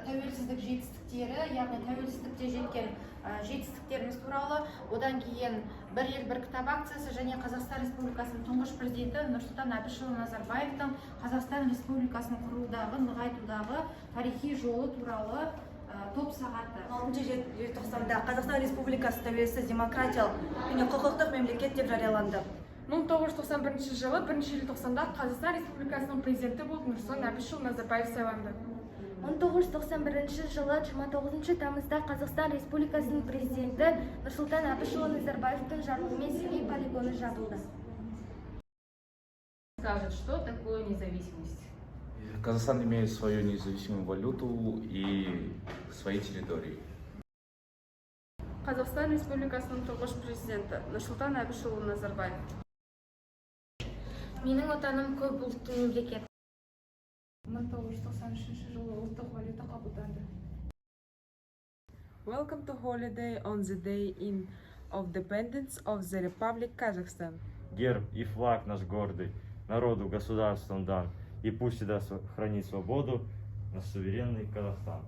Тәуелсіздік жетістіктері, яғни тәуелсіздікте жеткен жетістіктеріміз туралы, одан кейін «Бір ел, бір кітап» акциясы және Қазақстан Республикасының тұңғыш президенті Нұрсұлтан Әбішұлы Назарбаевтың Қазақстан Республикасын құрудағы, нығайтудағы тарихи жолы туралы топ сағаты. 6 желтоқсанда Қазақстан Республикасы тәуелсіз, демократиялық және құқықтық мемлекет деп жарияланды. 1991 жылы 1 желтоқсанда Қазақстан Республикасының президенті болып Нұрсұлтан Әбішұлы Назарбаев сайланды. 1991 жылы 29 тамызда Қазақстан Республикасының президенті Нұрсұлтан Әбішұлы Назарбаевтың жарлығымен Семей полигоны жабылды. Скажет, что такое независимость. Казахстан имеет свою независимую валюту и свои территории. Қазақстан Республикасының тұңғыш президенті Нұрсұлтан Әбішұлы Назарбаев. Менің отаным – көп ұлтты мемлекет. 1993 жылы ұлттық валюта қабылданды. Welcome to holiday on the day in of independence of the Republic Kazakhstan. Герб и флаг наш гордый народу, государством дан. И пусть всегда хранит свободу наш суверенный Казахстан.